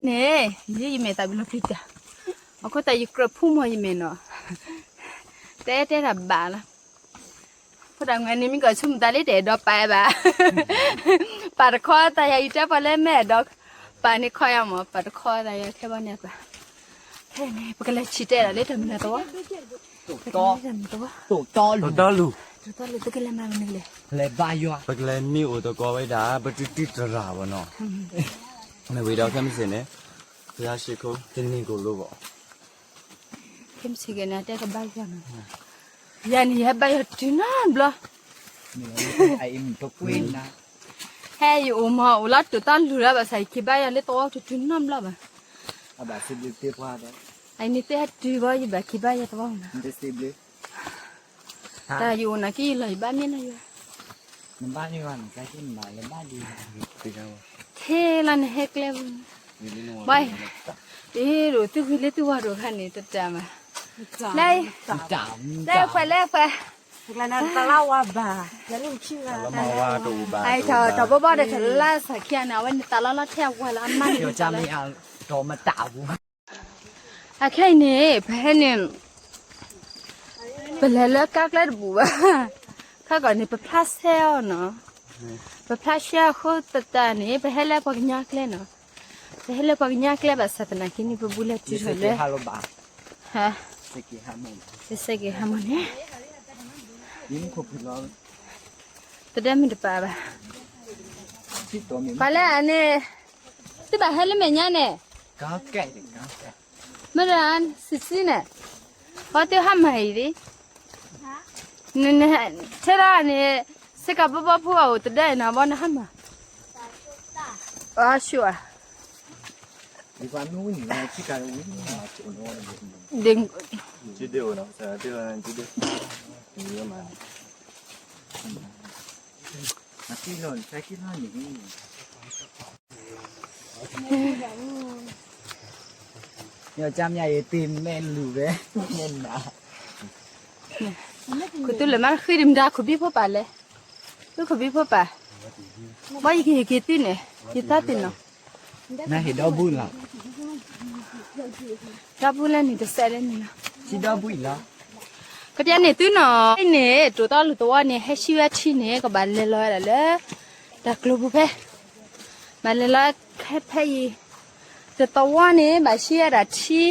န့ၣ်, ယယမဲာ်သးဘျီဖံတၢ်, အခိၣ်သးယကြၢးဖူမီၤယမဲာ်နီၤ, တအဲၣ်တဲတၢ်ဘၣ်လီၤ. ဖိတၢ်ငွဲန့ၣ် မ့ၢ်ကီးဆူမတၤလၢတအဲၣ်ဒိးပာ်ဘၣ်, ပာ်တခီသးယၤ ယတဲပှၤလၢမ့ၢ်အဲၣ်ဒိးပာ်န့ၣ်ခီယၤမး, ပာ်တခီသးယၤခဲဘီန့ၣ်ပာ်, ဖဲန့ၣ် ပကလဲၤဆံးတဲဒၣ်လၢတၢ်မနုၤသဝီ, တၢ်မနုၤသဝီ, တိၢ်တီလူၤ, တိၢ်တီလူၤ သုကလဲၤမၤမနုၤလဲၣ်, လဲၤဘါယွၤ, ပကလဲၤမ့ၢ်အိၣ်သကိးဝဲဒၣ် ပတုၤတုၤတရၣ်ဘၣ်နီၤ, မ့ၢ်ဝံၤဒီးခဲမုၢ်ဆ့ၣ်န့ၣ်, ဘုရားရှိခိုး တနံၤကိၣ်လိဘၣ် ခဲမုၢ်ဆ့ၣ်ဂ့ၤန့ၣ် အတဲကဘါယွၤနီၤ, ယၤန့ၣ် ယဟဲဘါယွၤတုၤနီတဘျီ, ဟဲယအိၣ်မး အိၣ်လၢတိၢ်တီလူၤလၢဘၣ်ဆၣ် ယက့ၤဘါယွၤလၢသဝီတုၤတုၤနီတဘျီဘၣ်, အန့ၣ်သ့ၣ်ဟဲတုၤဘၣ်ယဘၣ်က့ၤဘါယွၤသဝီမး, တၢ်ယအိၣ်နာ်က့ယလီၤယဘၣ်မ့ၢ်နီၤယွၤ, နဘၣ်ယွၤန့ၣ် ခဲလၢာ်နဟဲကျဲပူၤန့ၣ်, ဘၣ်, အ့ၣ်ဒိၣ်သုဂ့ၤလၢသုဝါဒိၣ်ခါန့ၣ် တတၢ်မး, လၢ, လၢပှဲၤလၢပှဲၤ, တလါဝါဘၣ်, တၢ်ဘီဘီဒီးတလါစၢ်ခံဂၤန့ၣ် အဝဲန့ၣ်တၢ်လီၤလီၤထဲအဝဲလၢအမါန့ၣ်, အခဲအံၤန့ၣ် ပဟဲန့ၣ် ပလဲၤလၢကါကျဲတဘူၣ်ဘၣ်, ခဲကီးန့ၣ် ပဖျါရှဲအီၤနီၤ, ပဖျါရှဲအဃိသတးန့ၣ် ပဟဲလၢပှၤကညီကျဲနီၤ, ပဟဲလၢပှၤကညီကျဲဘၣ်ဆၣ်သနာ်က့န့ၣ် ပဘူးလဲၤတုၤထီၣ်လၢ, ဟါ, ပစဲက့ၤဟးမၢ်န့ၣ်, တဒဲမုၢ်တပာ်ဘၣ်, ပှၤလၢအန့ၣ်, သုဘၣ်ဟဲလၢမဲာ်ညါန့ၣ် မ့ၢ်ဒၣ် စံးစံးန့ၣ်, အီသုဟါမၢ်အံၤဒ်, ထဲဒၣ်န့ၣ်, စ့ကၤဘီဘီဖိအအိၣ်တဒၢအံၤနီၤ ဘီနဟါမၢ်, အၢ ဆူၣ်ဧါ, ကၠါမၠါအံၤတ့မဲာ်လူၤဝဲ, ခိၣ်သူလၢာ်မးဃံဒံးမတၤခိၣ်ဘံဖိပၢ်လဲၣ်, သုခိၣ်ဘံဖိပၢ်, ဘီယကဟ့ၣ်က့ၤသုန့ၣ်, ယသးသ့ၣ်နီၤ, နဟ့ၣ်ဒီဘူလီၤ, ဒီဘူလၢန့ၣ်တစဲးလၢန့ၣ်လီၤ, ဒီဘူအံၤလီၤ, ကပျဲန့ၣ်သုနီၤ, အံၤန့ၣ် တိၢ်တီလူၤသဝီန့ၣ် ဟဲဆံဝဲထံန့ၣ် ကဘၣ်လဲၤလီၤဝဲဒၣ်လၢ တၢ်ကျိၤပူၤဖဲ ဘၣ်လဲၤလီၤခဲဖဲအံၤ, တသဝီန့ၣ် ဘၣ်ဆံဝဲဒၣ်ထံ,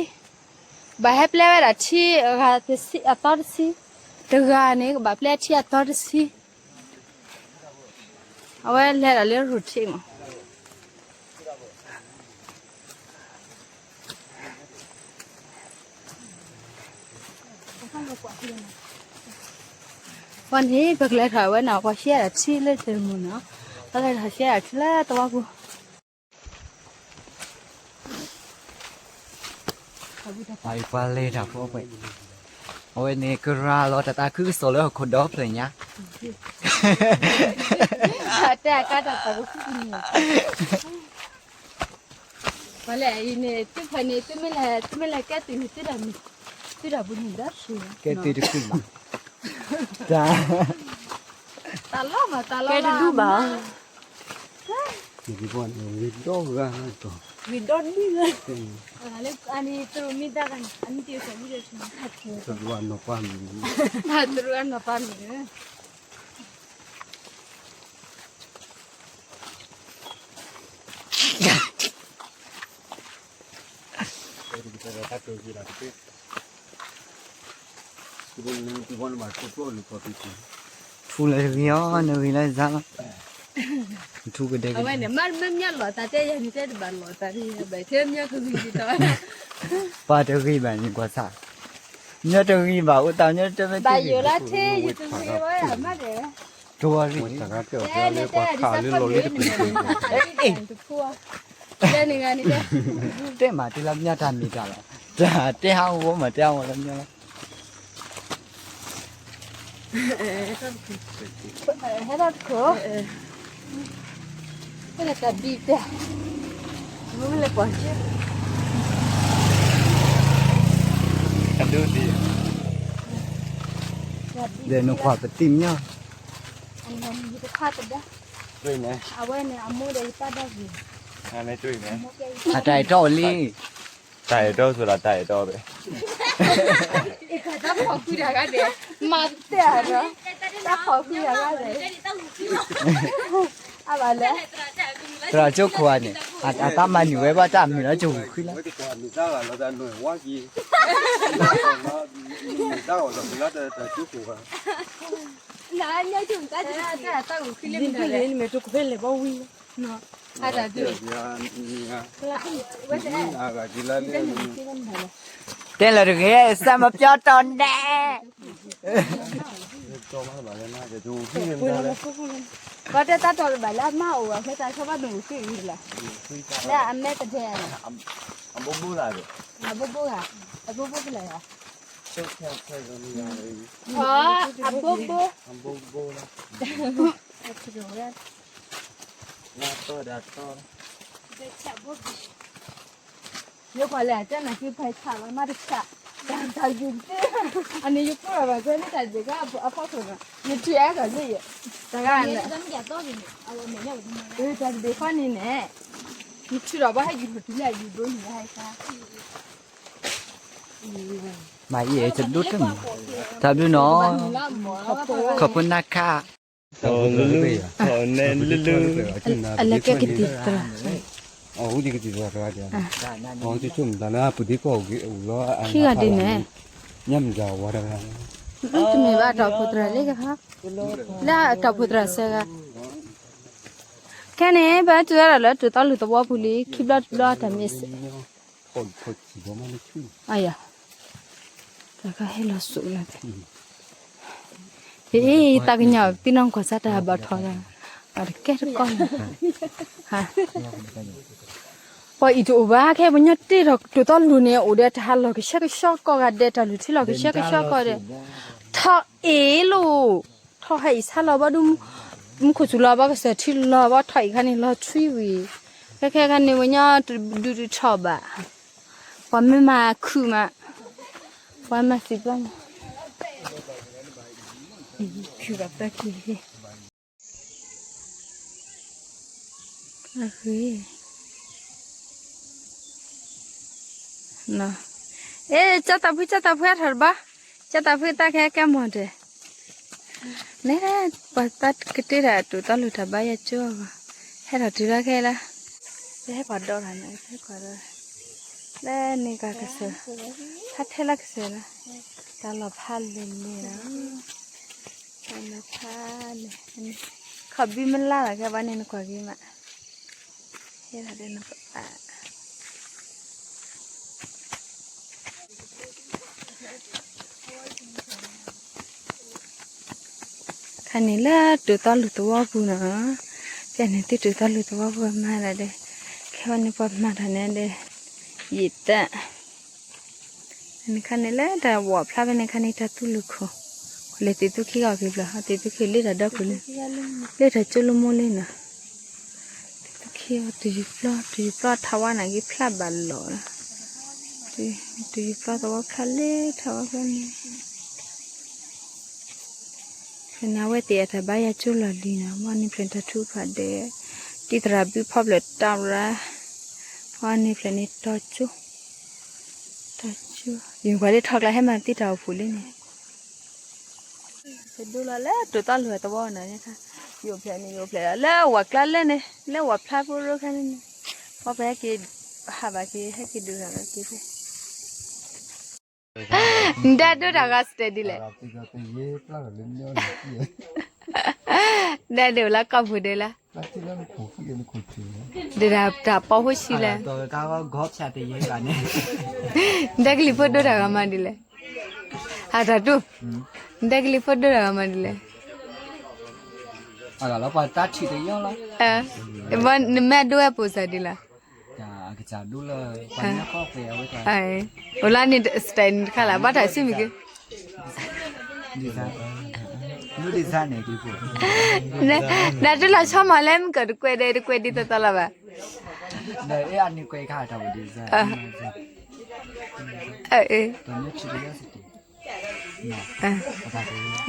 ဘၣ်ဟဲပျဲဝဲဒၣ်ထံအဂၤတဆံ, အသီတဆံ, တဂၤန့ၣ် ကဘၣ်ပျဲထံအသီတဆံ, အဝဲလဲၤဒၣ်လၢ routine မး ပှၤန့ၣ် ပကလဲၤထီၣ်ဝဲနီၤ, ပှၤဆံးဒၣ်ထံလၢတမုာ်နီၤ, ပလဲၤထီၣ်ဆံးဒၣ်ထံလၢသဝီပူၤ, ပှၤလဲၤတၢ်ဖိအပှဲၤ, အဝဲန့ၣ်ကရၤလီၤတၢ်သးခုကစီၣ်လၢဟီၣ်ခိၣ်ဒီဖျၢၣ်ညါ, တဲအကါတၢ်သးခုကစီၣ် ပှၤလဲၣ်အံၤန့ၣ် သုဖဲန့ၣ် သုမ့ၢ်လဲၤ သုမ့ၢ်လဲၤကဲသုးန့ၣ် သုတၢ်မုာ်, သုတၢ်ပူၤန့ၣ်ဒီးဆူၣ်, ကဲသုးတခုဘၣ်, တၢ်, တၢ်လီၤမး တၢ်လီၤတဒူၣ်ဘၣ်, ဂ့ၤဒီဂၤ, ဂ့ၤဒီဒုၣ်ဂၤ, အန့ၣ်တရူးမ့ၢ်တၢ်ဂၤန့ၣ် အမ့ၢ်တရူး တရူးအနီၢ်ပၤမုၣ်, တရူးအနီၢ်ပၤမုၣ် ထူလၢဂံၢ်အီၤန့ၣ်ဂံၢ်လၢဇါလီၤ, ထူကဒဲကဒဲ, အဝဲန့ၣ် မ့ၢ်မ့ၢ်လီၤသးတဲယၤန့ၣ် တဲတဘၣ်လီၤသးဒ်ဘၣ် ထဲမ့ၢ်ကဂံၢ်ဒ်သိး, ပှၤတဂံၢ်ဘၣ်န့ၣ် ပှၤဆၣ်, မ့ၢ်တဂံၢ်ဘၣ် အိၣ်သးမ့ၢ်တမ့ၢ်တဂံၢ်ဘၣ် ယိၤလၢထံ ယတဂံၢ်ဝဲအမးဒဲး တဂံၢ်, တဲမး တဲလၢမ့ၢ်တၢ်မ့ၢ်တၢ်လီၤ, တဲဟးဂီၤမး တဲဟးဂီၤလၢမ့ၢ်လီၤ, ဟဲထီၣ်တခိၣ်, ဟဲလၢတၢ်ဘံၣ်တၢ်, မ့ၢ်လၢပှၤက, ဒီးနခွါပတံၢ်မညီ, တခွါတဒါ, အဝဲန့ၣ် အမိၢ်ဒီးယပၢ်ဒီးဂ့ၤ အတၢ်အဲၣ်တီအိၣ်လံ, တၢ်အဲၣ်တီအိၣ်ဆိဒီးတၢ်အဲၣ်တီအိၣ်ဘၣ်, တၢ်ဖီၣ်ဃံတၢ်ဂၤဒဲး, မၤတဲအါဒီး, တၢ်ဖီၣ်ဃံတၢ်ဂၤဒဲး, အဘၣ်လဲၣ်, သရၣ်ကၠိခိၣ်ဧါန့ၣ်, အတၢ်မၤန့ၢ်ဝဲဘၣ်တၢ်မုာ်လီၤကၠိခိၣ်ဃံလီၤ, တဲလၢတဂ့ၤ စၢ်မပျီတီၤနဲၣ်, ကီတဲတၢ်တီၤတဘၣ်လၢအမါအိၣ်အဃိသတး ဆီဘၣ်ဒိၣ်ဃံအံၤလီၤ, လၢအမဲတဒဲး, အဘိဘိဂၤ, အဘိဘိဖဲလဲၣ်, အဘိဘိ, ယခွါလဲၣ် တဲနၤက့ဖဲဆၣ်လီၤ မ့ၢ်တဆၣ်, တၢ်ယူၤတ့ၢ်, အန့ၣ်ယကိၢ်လီၤဘၣ် ကွဲမ့ၢ်တၢ်ဒ့ၣ်ကါအဖီခိၣ်နီၤ နထံၣ်အဲၣ်ကီၤက့ယဲၢ်, တဂၤန့ၣ်, တၢ်တဒ့ၣ်ဃီန့ၣ်န့ၣ်, နထံၣ်ဒီးဘၣ်ဟဲယူၤထီၣ်တုၤလၢအယူၤဒိန့ၣ်ဟဲဆါ, မၤအံၤတဒိၣ်တမံၤ, တၢ်ဘျုးနီၤ, ခီဖျိနၢ်ခါ အလဲကဲကတံၤသရၣ်, အဝဲကတံၤသရၣ်, ခံဂၤဒ်န့ၣ်, တမ့ၢ်ဘၣ်တီၢ်ဖိသရၣ်လၢကဖး, လၢအတီၢ်ဖိသရၣ်စဲဂၤ, ခဲန့ၣ် ပတုၤဒၣ်ဒီးလၢတိၤသီလူၤသဝီပူၤလံ ခံဘျီတဘျီတၢ်မ့ၢ်စဲး တၢ်ကဟဲလီၤစိးလီၤ, ဟ့ၣ် သးကညီၤသံနီၢ်ကီၢ်စၢ်တၢ်ဘၣ်ထီၣ်လီၤ, အတကဲတကီၢ်လီၤ, ပှၤအံၤတအိၣ်ဘၣ် ခဲပညီတ့ၢ်ဒီးတိၤသီလူၤန့ၣ် အိၣ်ဒီးတၢ်ဟးလီၤကဆှဲကဆှီကိးဂၤဒဲး တၢ်လူၤထံလီၤကဆှဲကဆှီကိးဂၤဒဲး, ထီၣ်အ့ၣ်လိာ်, ထီၣ်ဟဲအံၤဆါလီၤဘၣ်ဒုး, မူခိၣ်စူၤလီၤဘၣ်ကစၢၢ်ထံလီၤဘၣ် ထီၣ်အံၤခါန့ၣ်လီၤထွံဝံၤ, ခဲခဲခါန့ၣ် ဝဲညီတဒုးတထီၣ်ဘၣ် ပှၤမ့ၢ်မၤခုၣ်မး, ပှၤမၤစံးဘျီမး, ခုၣ်ဘၣ်ပၢခံလံ, အ့ ကၠီတၢ်ဖု ကၠီတၢ်ဖုအထီၣ်တဘၣ်, ကၠီတၢ်ဖုတၢ်ခဲကဲမီၢ်တဲ နဲဒၣ် ပှၤသးကတ့တၢ်တိၤသီလူၤတၢ်ဘါယွၤကၠိအဂီၢ်, ဟဲထီၣ်တုၤလီၤခဲလၢာ်, ဟဲကွၢ်ဒီးတၢ်န့ၣ် ဟဲကွၢ်ဒီး, လၢန့ၣ်ကစၢၢ်, ဟဲထဲလၢကစၢၢ်လီၤ, တၢ်လီၢ်ဖးလဲၢ်လဲၢ်လီၤ, တၢ်လီၢ်ဖးလဲၢ်, ခီၣ်ဘံမ့ၢ်လါလီၤ ကဲဘၣ်န့ၣ်နကွၢ်က့ၤမး, ဟဲထီၣ်ဒီးနကွၢ် ခါန့ၣ်လၢတိၤသီလူၤသဝီပူၤနီၤ, ဖဲန့ၣ်သုတိၤသီလူၤသဝီပူၤမၤဒၣ်ဒီး, ခဲဝဲန့ၣ်ပှၤမၤတၢ်န့ၣ်ဒီး, ယံာ်တၢ်, န့ၣ်ခါန့ၣ်လၢတၢ်ဝီၣ်ဖျါဖဲန့ၣ်ခါန့ၣ် တၢ်သူလ့ၤခိၣ်, လဲၤသ့ၣ်သူခံဂၤက့ၤဘျီ သ့ၣ်သူခံလၢတၢ်ဒီခိၣ်လၢ, လၢတၢ်ကၠိလၢမိၢ်လၢနီၤ, သ့ၣ်သူခံတယူၤပျီ တယူၤပျီထးဝါန့ၣ်က့ၤဖျါဘၣ်လီၤ, တယူၤပျီသဝီဖျါလၢထးဝါဖျါန့ၣ် ဖဲန့ၣ်အဝဲသ့ၣ်အတၢ်ဘါယွၤကၠိလီၤလံနီၤ, မ့ၢ်န့ၣ်ဖျဲၣ်တၢ်ထုကဖၣ်ဒဲး, တံၤသရၣ်ဘုဖီဖျဲၣ်တၢ်ရၤ, မ့ၢ်န့ၣ်ဖျဲၣ်န့ၣ်တီကၠိ, တီကၠိ, ယကွၢ်လၢထီၣ်ကျါဟဲမၤသံတၢ်အိၣ်ဖှိၣ်လံန့ၣ်, တဒိလီၤလၢတိၤသီလူၤသဝီနီၤ, ယအိၣ်ဖျဲၣ်န့ၣ် ယအိၣ်ဖျဲၣ်လီၤ လၢဝၤကျါလၢန့ၣ် လၢဝၤဖျါဖိရိခါန့ၣ်န့ၣ်, ပှၤပဟဲက့ၤ, ဟးဘၣ်က့ၤ ဟဲက့ၤဒုးဂၤက့ၤဖဲ နဒဲဒိတၢ်ဂီၤစတဲဒ်လဲၣ်, နဒဲဒိလၢကီၢ်ပူၤဒၢလၢ, ဒၣ်တၢ်ပီဖိဆံးလဲၣ်, နဒဲကလံၤဖိဒိတၢ်ဂီၤမးဒ်လဲၣ်, ဟးတၢ်တူၢ်, နဒဲကလံၤဖိဒိတၢ်ဂီၤမးဒ်လဲၣ်, နမ့ၢ်အဒိဝဲပိာ်စၢ်ဒ်လဲၣ် အိၣ်လၢန့ၣ် style န့ၣ်တခါလၢ ဘၣ်တၢ်စုမုၢ်က့ၤ နတလီၤဆီမၤလဲၣ် မ့ၢ်ကတကွဲးဒီးတကွဲးဒ်သိးသိးလီၤဘၣ်.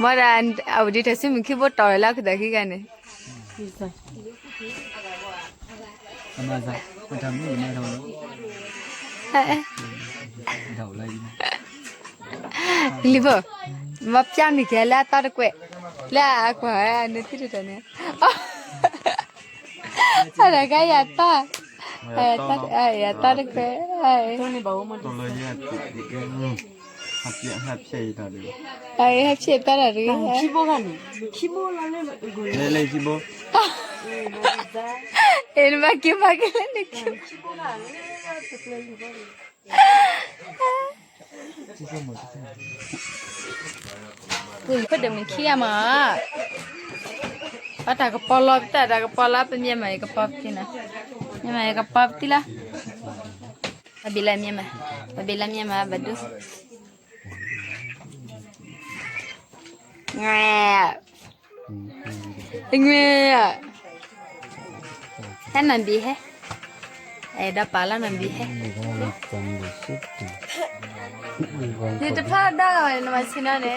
မ့ၢ်ဒၣ် အဝဲဒ်တၢ်စုမုၢ်ခံဘိတီၢ်လၢအခိၣ်သးခံဂၤန့ၣ် လံၤဖိ, မၤပျၢ်န့ၢ်က့ၤလၢအတၢ်တကွဲး, လၢအကွၢ်န့ၣ်သ့ၣ်တဖၣ်န့ၣ်, အတၢ်, ယတၢ်တကွဲး, ဟဲဖျဲးတၢ်တဂ့ၤ, အ့ၣ်နဘၣ်က့ၤဘၣ်က့ၤလၢနခံ ပှၤဒိးမုၢ်ခံဂၤမး, ပတၢ်ကပီၤလီၤပတၢ်, တၢ်ကပီၤလီၤပမ့ၢ်မး ယကပီၤပသံနီၤ, မ့ၢ်မး ယကပီၤပသံလီၤ, ပဘ့ၣ်လၢမ့ၢ်မး, ပဘ့ၣ်လၢမ့ၢ်မး ဘၣ်ဒိ, ငွေ, ဟဲနဘံၣ်ဟဲ, အဲၣ်ဒိးပာ်လၢနဘံၣ်ဟဲ, နတဖၣ်ဒၣ်လီၤဝဲ နမၤဆ့ၣ်နီၤန့ၣ်,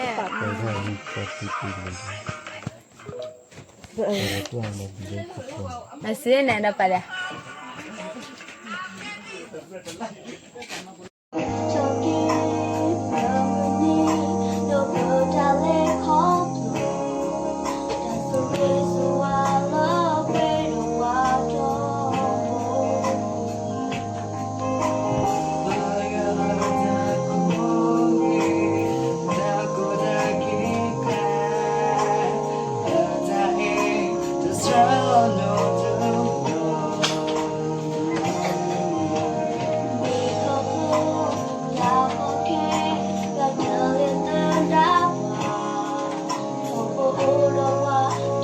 မၤဆ့ၣ်န့ၣ်ဒီးပာ်လၢ ကစၢ်ကဒီးဒံးပှၤ စံးဘျုးက့ၤယွၤ လၢတၢ်အဲၣ်လီၤ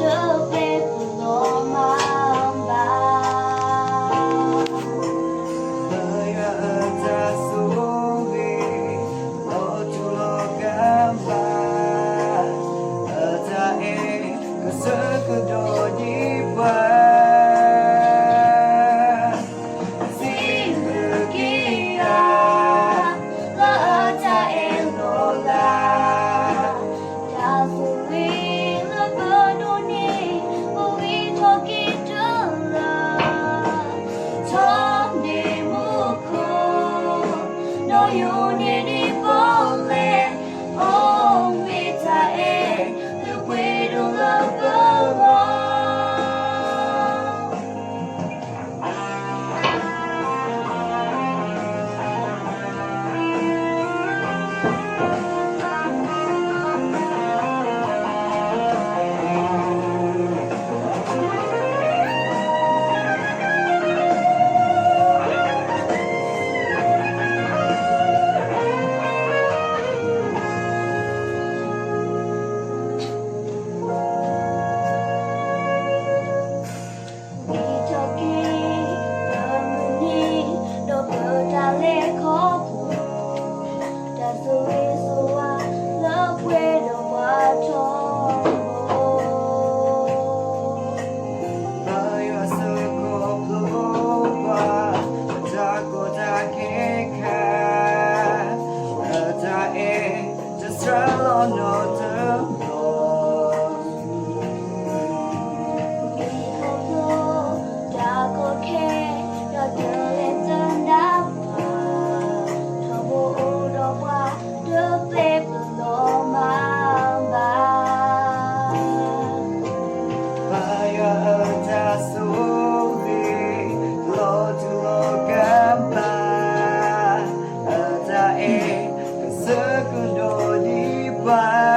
လၢ် တၢ်ဆိၣ်ဂ့ၤလၢပဒိးန့ၢ် ပဂံၢ်ထီၣ်က့ၤတၢ်လၢ ထီန့ၢ်မူခိၣ် ဒီးယိာ်န့ၢ်ဒံးပီၣ်လဲၣ် အိၣ်မ့ၢ်တၢ်အဲၣ် လၢပှဲၤဒိၣ်လၢပဂီၢ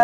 ်.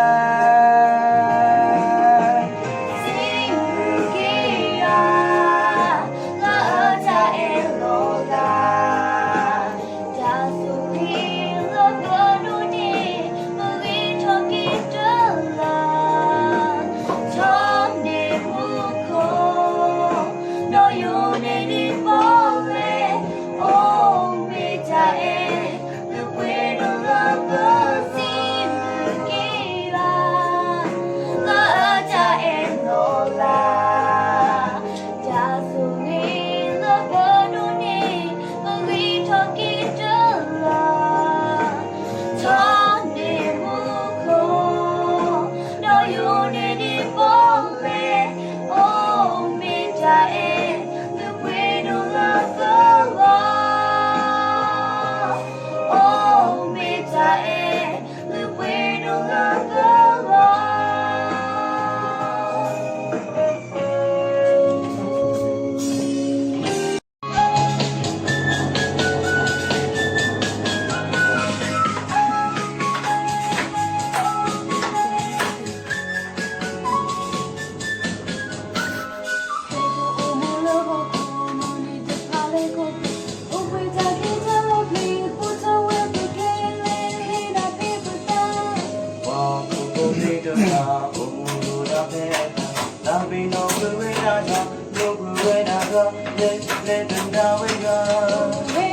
လၢတနၢ်ဝဲယွၤ ဝဲ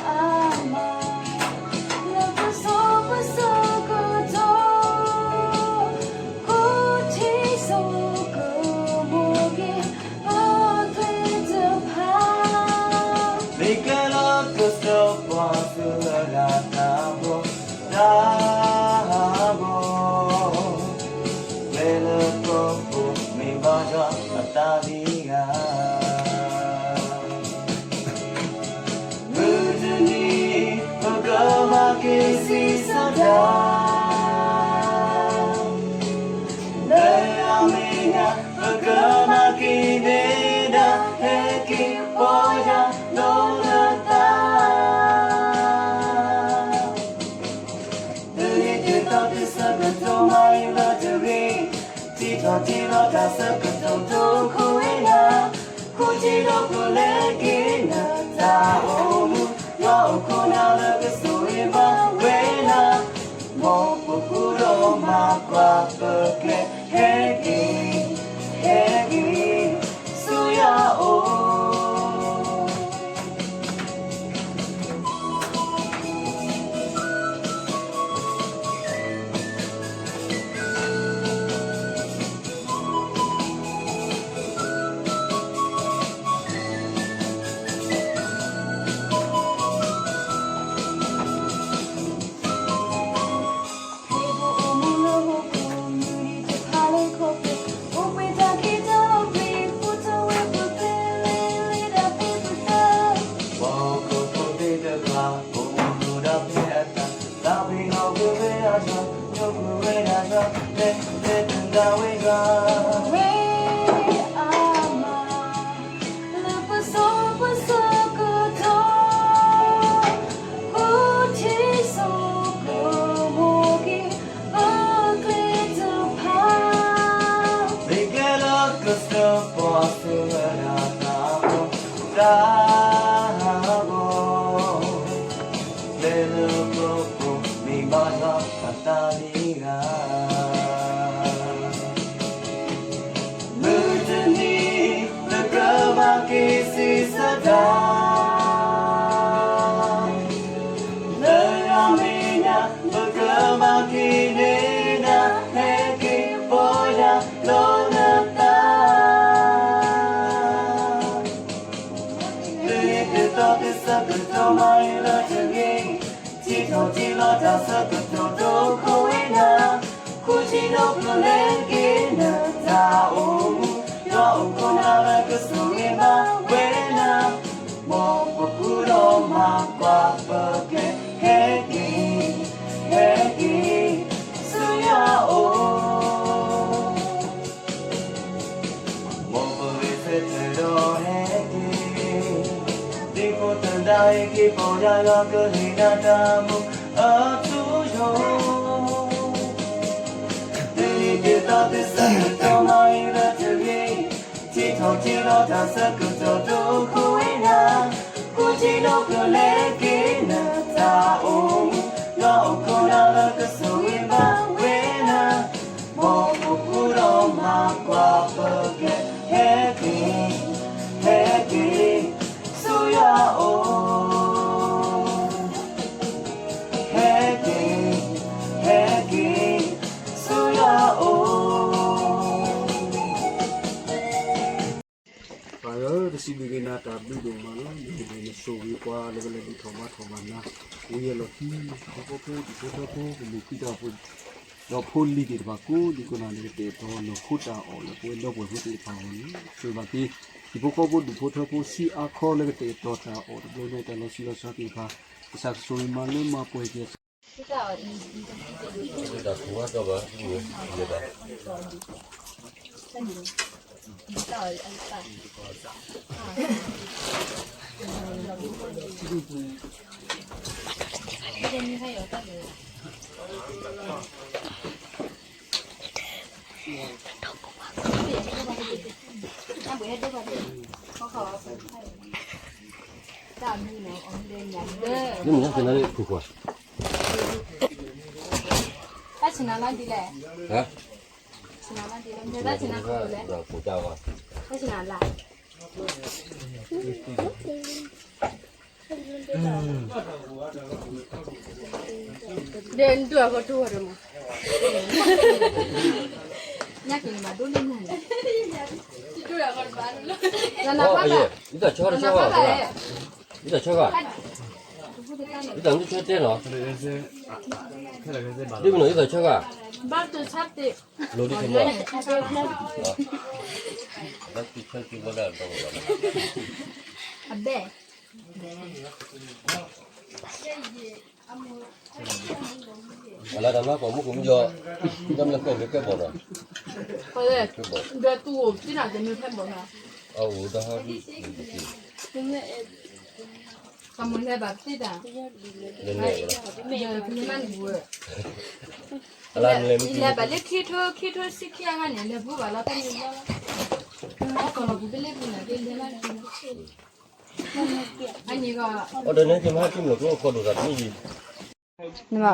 အမၤ လၢပစီပဆၢကတီၢ် ကိးထံၣ်စိကမူက့ၤ ပကျဲတဖၣ် မ့ၢ်ကဲလၢကစၢၢ်ပှၤစုလၢတၢ်ဘီၣ် တၢ်ဘီၣ် ကျဲလၢပပူၤ မ့ၢ်ဘၣ်ယွၤအတၢ်ဒံဂၤ မုၢ်တနံၤ ပကမၤက့ၤဆံးစၢ်တၢ် လၢအမဲာ်ညါ ပကမၤက့ၤန့ၢ်ဒၣ် ဟဲက့ၤပီၢ်ယၢ်လီၤလၢတၢ် ဒ်န့ၣ်ဒ်သိးသုဆၢကတီၢ်မၤအံၤလၢတဂ့ၤ, ထံထီၣ်ထံလီၤတၢ်ဆၢကတီၢ်ဒိခိၣ်ဝဲဒၣ်, ဃိထံဒီးပလဲၤက့ၤနတၢ်အိၣ်မူ, ယွၤအိၣ်ခိးနၤလၢကဆိၣ်ဂ့ၤဘၣ်ဝဲနၤ, မ်ပကအိၣ်ဒီးမၤကွၢ်ပကျဲ, ဟဲက့ၤ, ဟဲက့ၤ, ဆူယွၤအိၣ် ဝဲအမၤ လၢပစီပဆၢကတီၢ်, ဃိထံဆိကမိၣ်က့ၤ ပကျဲတဖၣ်, မ့ၢ်ကဲလၢကစၢၢ်ပှၤဆှၢဝဲဒၣ်တၢ်ဘီၣ်, တၢ်ဘီၣ် ကျဲလၢပပူၤ မ့ၢ်ဘၣ်ယွၤအတၢ်ဒံဂၤ, မုၢ်တနံၤ ပကမၤက့ၤဆံးစၢ်တၢ်, လၢအမဲာ်ညါ ပကမၤက့ၤန့ၢ်ဒၣ် ဟဲက့ၤပီၢ်ယၢ်လီၤနတၢ် ဒ်န့ၣ်ဒ်သိးသုဆၢကတီၢ်မၤအံၤလၢတဂ့ၤ, ထံထီၣ်ထံလီၤတၢ်ဆၢကတီၢ်ဒိခိၣ်ဝဲဒၣ်, ဃိထံဒီးပလဲၤက့ၤနတၢ်အိၣ်မူ, ယွၤအိၣ်ခိးနၤလၢကဆိၣ်ဂ့ၤဘၣ်ဝဲနၤ, မ်ပကအိၣ်ဒီးမၤကွၢ်ပကျဲ, ဟဲက့ၤ, ဟဲက့ၤ, ဆူယွၤအိၣ် မ်ပဂဲၤဆၢထၢၣ်ဒီးဟဲက့ၤ, ဒ်ဖိသဒါအံၤက့ၤ ပီၢ်ယၢ်လီၤကဟ့ၣ်နၤတၢ်မူအထူအယိာ်, ဒ်န့ၣ်ဒ်သိးသုဆၢကတီၢ်မၤအံၤလၢတဂ့ၤ, ထံထီၣ်ထံလီၤတၢ်ဆၢကတီၢ်ဒိခိၣ်ဝဲဒၣ်, ဃိထံဒီးပလဲၤက့ၤနတၢ်အိၣ်မူ, ယွၤအိၣ်ခိးနၤလၢကဆိၣ်ဂ့ၤဘၣ်ဝဲနၤ, မ်ပကအိၣ်ဒီးမၤကွၢ်ပကျဲ, ဟဲက့ၤ, ဟဲက့ၤ, ဆူယွၤအိၣ် ဟဲက့ၤ, ဟဲက့ၤ, ဆူယွၤအိၣ် ပၢ်ဧၢ, တစံးဘျုးက့ၤနၤတၢ်ဘျုးဒိၣ်မးလီၤ. နကဒဲးနဆိၣ်ဂ့ၤပှၤလၢကလဲၤဒုးထီၣ်ဘါထီၣ်ဘၣ်နၤ, ဝံၤအလီၢ်ခံ, ဟံၣ်ဖိဃီဖိ ဒူၣ်ဖိထၢဖိ ကမူၣ်ဖံးတၢ်ဖိ, ဒီးဖိလံၤသ့ၣ်တဖၣ်ကိးဒံကိးနီၢ် လၢကတဲာ်ကတီၤနီၢ်ခိတၢ်အီၣ်လၢပဝဲဒီပုၢ်ဝဲၢ်ဖိသ့ၣ်တဖၣ်အဂီၢ်န့ၣ်, ဆိၣ်ဂ့ၤဘၣ်က့ၤ ဟံၣ်ဖိဃီဖိ ဒူၣ်ဖိထၢဖိ ဆံးအါခီလၢကတဲာ်ကတီၤတၢ်အီၣ်တဘျီညါ တၢ်လီၤဆံးလီၤစှၤသ့ၣ်တဖၣ်, ကစၢ်ကဆိၣ်ဂ့ၤမၤလၢမၤပှဲၤက့ၤ တၢ်ဆ့ၣ်နီၤလါဒ်လဲၣ်, ဆ့ၣ်နီၤလါဒ်လဲၣ်, တၢ်ဆ့ၣ်နီၤလါ, တၢ်ဆ့ၣ်နီၤလါ, ဒဲနတူၢ်အကီၢ်ထူဝါဒီးမး, ညါက့ၤမးဒိၣ်န့ၢ်နၤန့ၣ်, ယသးဆၢတဆၢဘၣ်, ယသးဆၢဘၣ်, ယသးဆၢတဲနီၤ, ဒ်မ့ၢ်နီၤ ယသးဆၢဘၣ်, ဘၣ်တဆၢတ့ၢ်, လိၤဒ်ဆၢမး, အဘဲ အလၢတၢ်မၤကီၢ်မူကီၢ်မူယီၤ, ဒီးမ့ၢ်လၢကီၢ်ဂ့ၤကဲဘီၣ်နီၤ, ကဲဘီၣ်, အအိၣ်ဒီးဟီဒ်, ကမူၤလဲဘၣ်ပသ့တၢ်, လဲၤလဲၤ, လဲၤဘၣ်လၢခံထိခံထိဆံခံအဂၤန့ၣ် လဲၤဘူးဘၣ်လီၤတၢ်န့ၣ်လီၤ, ကီၢ်လီၤပူၤတလ့ပူၤန့ၣ် ကလဲၤဘၣ်လၢခံထိ, အန့ၣ်ကီး, အီၤဒီးန့ၣ်က့ၤမၤဟဲက့ၤမ့ၢ်ကျိခီဒိၣ်သးတမံၤယံၤ, နမၤ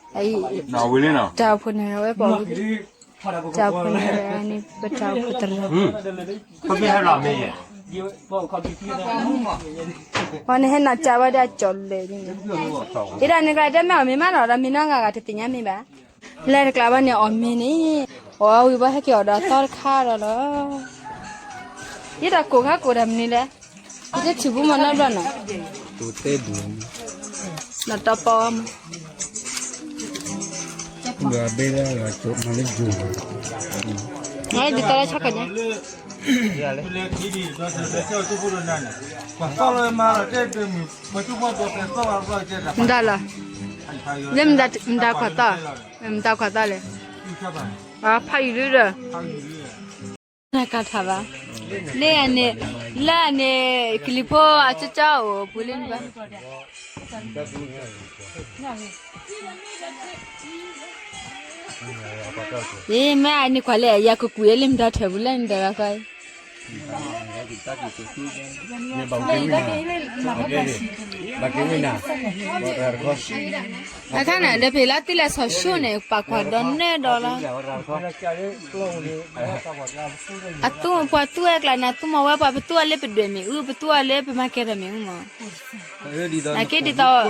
အီၤ, တၢ်အိၣ်ဖှိၣ်န့ၣ်ဝဲပှၤ, တၢ်အိၣ်ဖှိၣ်န့ၣ်ဝဲန့ၣ် ပတၢ်အိၣ်ဖှိၣ်တရၢ, ပှၤန့ၣ်ဟဲနၤကၢ်ဝဲဒၣ်ကၠီၤလၢာ်န့ၣ်, ဒ်တၢ်န့ၣ်ကျါတဲမ့ၢ်အီၣ်မ့ၤမးနီၤ ဒီးမ့ၢ်နီၢ်ဂၤဂၤတသ့ၣ်ညါမ့ၢ်ဘၣ်, လဲၤတကျါဘၣ်န့ၣ်အီၣ်မ့ၤန့ၣ်, အီၣ်ဝံၤဘၣ်ဟဲက့ၤအီၣ်ဒီးသီတခါဒီးလီၤ, ယတၢ်ကိၢ်ခါကိၢ်တၢ်မနုၤလဲၣ်, ယတထံၣ်ဘူးမးနီတဘျီနီၤ, နတီပီမး, ဒ်သိးလၢဆၢကီၢ်န့ၣ်, မတၤလီၤ, လၢမတၤခွါသီ, မတၤခွါသီလဲၣ်, ဖးယံၤဒုဒီး, နကထါဘၣ်, လၢန့ၣ်, လၢန့ၣ်, ကလံၤဖိအကၠီကၠီအိၣ်ပူၤလၢန့ၣ်ဘၣ်, မ့ၢ်အန့ၣ်ခွါလဲၣ် ယၤကကွံာ်လၢမတၤထၢၣ်ပူၤလၢန့ၣ်ဒီးလီၤခွါ, အခါန့ၣ် ဒီးဖဲလၢသုလဲၤစီၤၡိၣ်န့ၣ် ပာ်ကွၢ်ဒီးနဲဒီးလီၤ, အသူပှၤသူဝဲကျါန့ၣ် အသူမၤဝဲပှၤပသူအီၤလၢပဒွဲၣ်မ့ၣ်အူ ပသူအီၤလၢပမၤကဲထီၣ်မ့ၣ်အူမး, နာ်က့ဒ်သိး,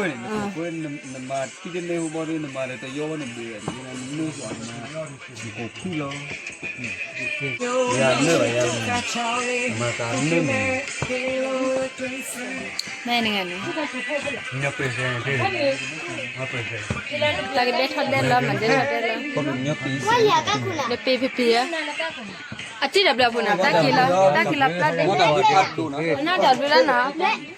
နမၤတံတမ့ၢ်ဟူဘီဒု နမၤဒီးတယီဝဲန့ၣ်ဘှ့ၣ်, နမၤနုာ်စီၤနမၤ, နကိးဖုလီၤ, ယၤနၢဘၣ်ယၤ, နမၤတၢ်နၢမ့ၢ်, မ့ၢ်နဂၤန့ၣ်, တၢ်ကဒဲထီၣ်ဒဲလီၤ မၤဒဲထီၣ်ဒဲလီၤ, နပ့ၤပ့ၤဧါ, အတံၢ်ဒီးဘျီအပူၤနီၤ တၢ်က့ၤလီၤ တၢ်က့ၤလီၤပျၢ်ဒဲ, နတၢ်ဘျုးလီၤနီၤ.